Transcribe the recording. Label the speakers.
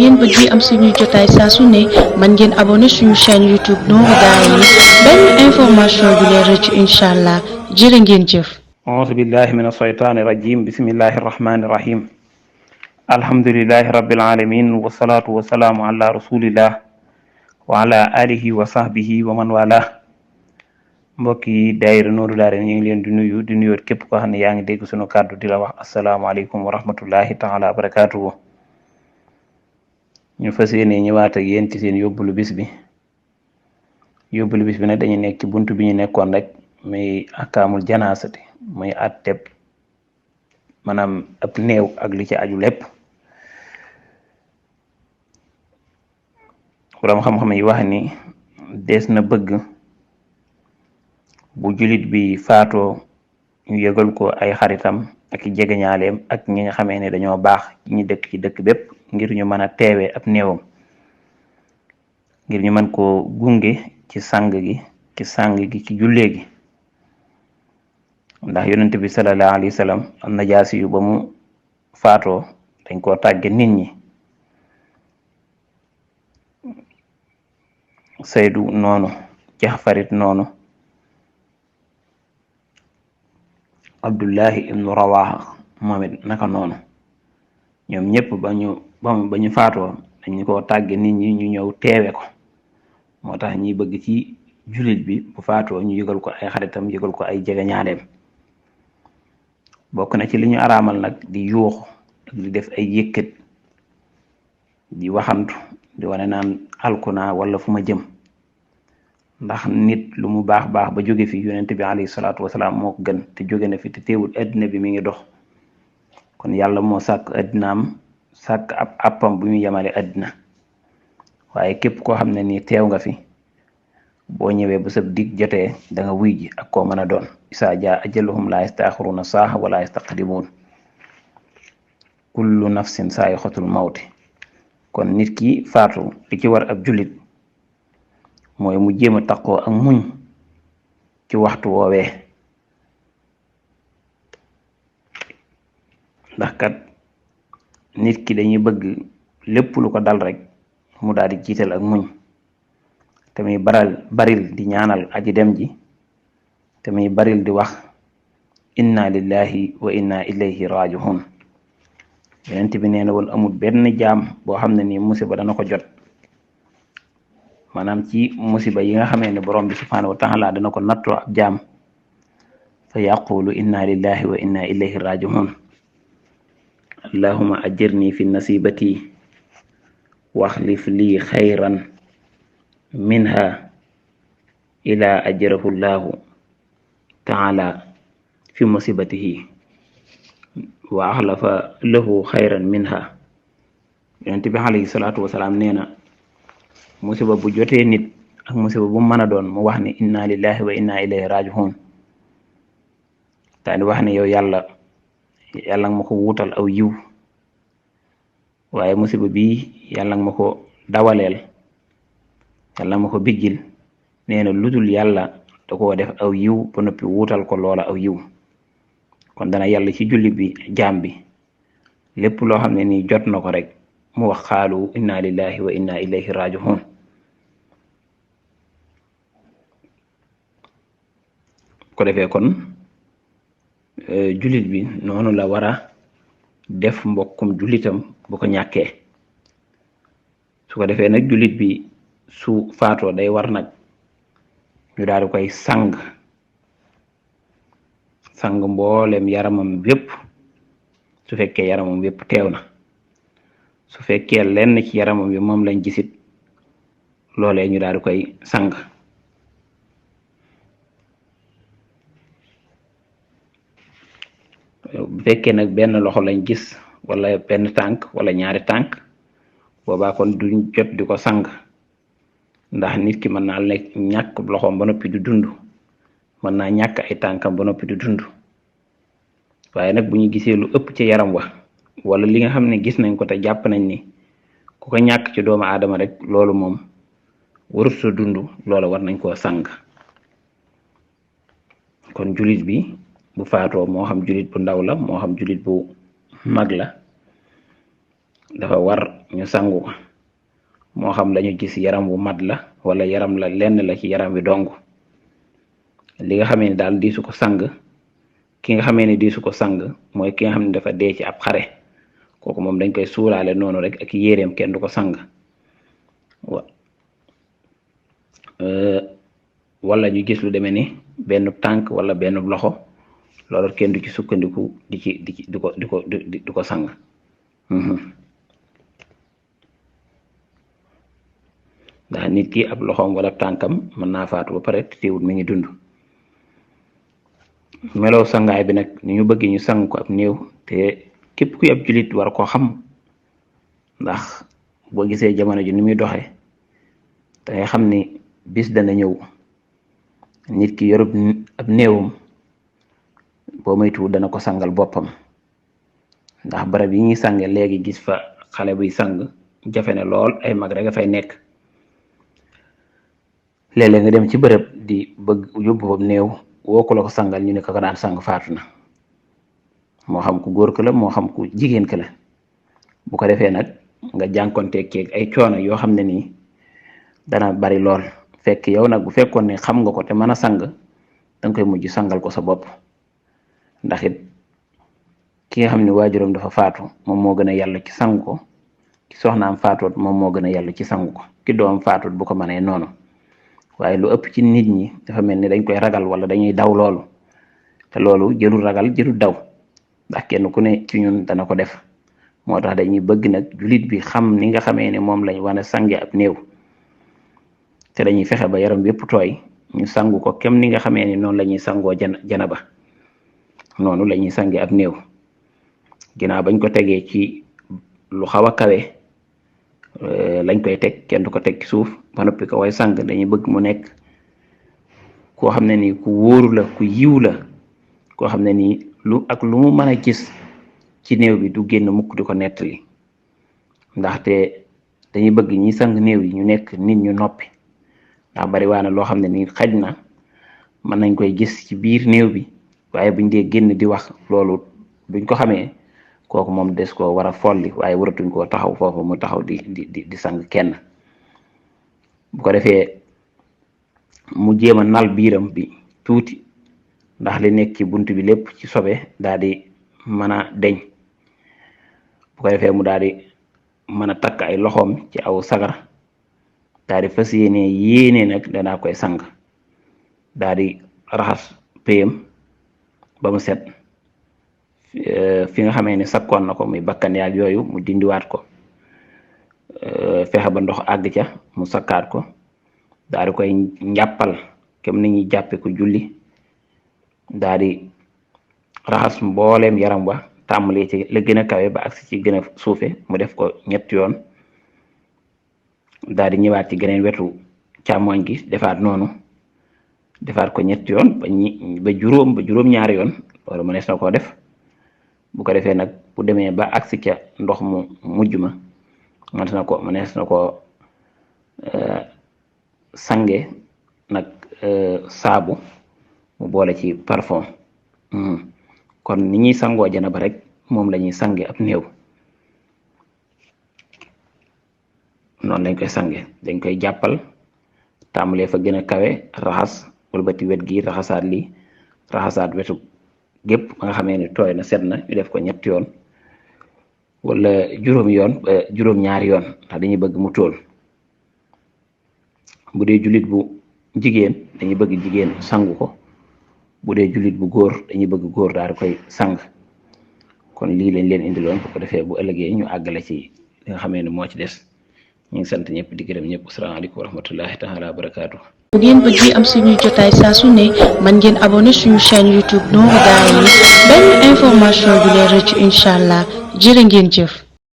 Speaker 1: ngeen bëggee am suñuy jotaay saa su ne mën ngeen abonné suñu chaîne YouTube Nourou Darayni benn information du leen rëcc incha allah jërë ngeen jëf.
Speaker 2: auzu billahi min ashaytaani rajim bismillahi rahmani rahim alhamdulillahi rabbil alamin wasalaatu wasalaamu ala rasulillah wa ala alihi wa sahbihi wa man wala. mbokki daayira Nourou Darayni ñu ngi leen di nuyu di nuyoot képp koo xam ne yaa ngi dégg suñu kàddu di la wax asalaamaaleykum wa rahmatullahi taala wa barakatuhu. ñu fas yéene ñëwaat ak yéen ci seen yóbbulu bis bi nag dañu nekk ci buntu bi ñu nekkoon rek muy akaamul janaasati muy atteb maanaam ab néew ak li ci aju lépp. borom xam-xam yi wax ni dees na bëgg bu julit bi faatoo ñu yëgal ko ay xaritam ak i jegeñaaleem ak ñi nga xamee ne dañoo baax ñi dëkk ci dëkk bépp ngir ñu mën a teewee ab néewam, ngir ñu mën koo gunge ci sang gi ci jullee gi. ndax yonent bi sallallahu alayhi wa sallam am na jaasi yu ba mu faatoo dañ koo tàgge nit ñi. Saydu noonu, Jaxfarit noonu, Abdullahi ibnu Rawaha moom it naka noonu. ñoom ñëpp ba ñu faatoo dañ koo tàgge nit ñi ñu ñëw teewe ko. moo tax ñi bëgg ci jullit bi bu faatoo ñu yëgal ko ay xaritam yëgal ko ay jegeñaaleem. bokk na ci li ñu araamal nag di yuuxu ak di def ay yëkkat di waxantu di wane naan alkuna wala fu ma jëm. ndax nit lu mu baax ba jóge fi yonent bi alayhi salaatu wasalaam moo ko gën te jóge na fi te teewul addina bi mi ngi dox. kon yàlla moo sàkk addinaam sàkk ab appam bu ñu yemale addina. waaye képp koo xam ne nii teew nga fi boo ñëwee ba sab dig jotee da nga wuy ji ak koo mën a doon. isaa jaa ajaluhum laa yastaaxiruna saaxa wala yastaqdimuun. kullu nafsin saayixatul mawti. kon nit ki faatu li ci war ab jullit mooy mu jéem a taqoo ak muñ ci waxtu woowee. ndax kat nit ki dañuy bëgg lépp lu ko dal rek mu daal di jiital ak muñ te muy baril di ñaanal aji dem ji te muy baril di wax inna lillahi wa inna ilayhi raji'un. yonent bi nee na woon amul benn jaam boo xam ne nii musiba dana ko jot, maanaam ci musiba yi nga xamee ne borom bi subhanahu wa taala dana ko nattoo ab jaam fa yaqulu inna lillahi wa inna ilayhi raji'un. allahumma ajirni fi nasibati waxlif lii xayran minha ila ajrahu llahu taala fi musibatihi wa axlafa lahu xayran minha. yonent bi alayhi salaatu wasalaam nee na musiba bu jotee nit ak musiba bu mën a doon mu wax ne inna lillahi wa inna ilayhi raji'un. daal di wax ne yow yàlla nga ma ko wuutal aw yiw, waaye musiba bi yàlla nga ma ko dawaleel, yàlla nga ma ko bijjil. nee na ludul yàlla da koo def aw yiw ba noppi wuutal ko loola aw yiw. kon dana yàlla ci julli bi jaam bi lépp loo xam ne nii jot na ko rek mu wax xaalu inna lillahi wa inna ilayhi raji'un. ko defee kon jullit bi noonu la war a def mbokkum jullitam bu ko ñàkkee. su ko defee nag jullit bi su faatoo day war nag ñu daal di koy sang mboolem yaramam bépp su fekkee yaramam bépp teew na. su fekkee lenn ci yaramam bi moom lañ gisit loolee ñu daal di koy sang. bu fekkee nag benn loxo lañ gis wala benn tànk wala ñaari tànk boobaa kon duñ jot di ko sang, ndax nit ki mën naa lekk ñàkk loxoom ba noppi du dund, mën naa ñàkk ay tànkam ba noppi du dund. waaye nag bu ñu gisee lu ëpp ci yaram wa wala li nga xam ne gis nañ ko te jàpp nañ ni ku ko ñàkk ci doomu aadama rek loolu moom warut sa dund, loola war nañ koo sang. kon julit bi bu faatoo moo xam julit bu ndaw la moo xam julit bu mag la dafa war ñu sangu ko moo xam dañu gis yaram wu mat la wala yaram la lenn la ci yaram wi dong li nga xamee ne daal diisu ko sang ki nga xamee ne diisu ko sang mooy ki nga xam ne dafa dee ci ab xare kooku moom dañ koy suuraale noonu rek ak yéreem kenn du ko sang wala ñu gis lu demee ni benn tànk wala benn loxo loolu kenn du ci sukkandiku di ko sang ndax nit ki ab loxoom wala tànkam mën naa faatu ba pare teewul mi ngi dund melow sangaay bi nag ni ñu bëgg ñu sang ko ab néew te képp kuy ab julit war koo xam ndax boo gisee jamono ji ni muy doxe da ngay xam ni bis dana ñëw nit ki yorub ab néewam boo moytuwul dana ko sangal boppam ndax barab yi ñuy sange léegi gis fa xale buy sang jafe ne lool ay mag rek a fay nekk léeg-léeg nga dem ci bërëb di bëgg yóbbu fa néew woo ko la ko sangal ñu ne ko daan sang faatu na moo xam ku góor ka la moo xam ku jigéen ka la bu ko defee nag nga jànkonteeg keeg ay coono yoo xam ne nii dana bari lool fekk yow nag bu fekkoon ne xam nga ko te mën a sang danga koy mujj sangal ko sa bopp ndax it ki nga xam ne waajuram dafa faatu moom moo gën a yàlla ci sang ko ki soxnaam faatoot moom moo gën a yàlla ci sang ko ki doom faatoot bu ko mënee noonu waaye lu ëpp ci nit ñi dafa mel ni dañ koy ragal wala dañuy daw loolu te loolu jërul ragal jërul daw ndax kenn ku ne ci ñun dana ko def moo tax dañuy bëgg nag jullit bi xam ni nga xamee ne moom lañ war a sange ab néew te dañuy fexe ba yaram yépp tooy ñu sangu ko kem ni nga xamee ne noonu la ñuy sangoo janaba noonu la ñuy sange ab néew ginnaaw bañ ko tegee ci lu xaw a kawe lañ koy teg kenn du ko teg ci suuf ba noppi ko way sang dañuy bëgg mu nekk koo xam ne nii ku wóoru la ku yiw la koo xam ne nii lu mu mën a gis ci néew bi du génn mukk di ko nettali ndaxte dañuy bëgg ñi sang néew yi ñu nekk nit ñu noppi ndax bari waa na loo xam ne nii xaj na mën nañ koy gis ci biir néew bi waaye buñ dee génn di wax loolu buñ ko xamee kooku moom des ko war a folli waaye waratuñ koo taxaw foofu mu taxaw di sang kenn bu ko defee mu jéem a nal biiram bi tuuti ndax li nekk ci bunt bi lépp ci sobe daal di mën a deñ bu ko defee mu daal di mën a takk ay loxoom ci aw sagar daal di fas yéene nag danaa koy sang daal di raxas péyam ba mu set fi nga xamee ne sakkoon na ko muy bakkan yaag yooyu mu dindiwaat ko fexe ba ndox àgg ca mu sakkaat ko daal di koy njàppal kem ni ñuy jàppe ko julli daal di raxas mbooleem yaram wa tàmbalee ci la gën a kawe ba agsi ci gën a suufe mu def ko ñetti yoon daal di ñëwaat ci geneen wetu càmmoñ gi defaat noonu defaat ko ñetti yoon ba juróom ñaari yoon loolu mënees na koo def bu ko defee nag bu demee ba agsi ca ndox mu mujj ma mënees na ko sange nag saabu mu boole ci parfum kon ni ñuy sangoo janaba rek moom la ñuy sange ab néew noonu lañ koy sange dañ koy jàppal tàmbalee fa gën a kawe raxas wëlbati wet gi raxasaat wetu gépp ba nga xamee ne tooy na set na ñu def ko ñetti yoon wala juróom ñaari yoon ndax dañuy bëgg mu tool bu dee jullit bu jigéen dañuy bëgg jigéen sangu ko bu dee jullit bu góor dañuy bëgg góor daal di koy sang kon lii lañ leen indiloon bu ko defee bu ëllëgee ñu àggale ci li nga xamee ne moo ci des ñu ngi sant ñëpp di gërëm ñëpp asalaamaaleykum wa rahmatullahi taala wa barakaatu.
Speaker 1: bu ngeen bëggee am suñuy jotaay saa su ne man ngeen abonné suñu chaîne YouTube Nourou Darayni benn information du leen rëcc incha allah jërë ngeen jëf.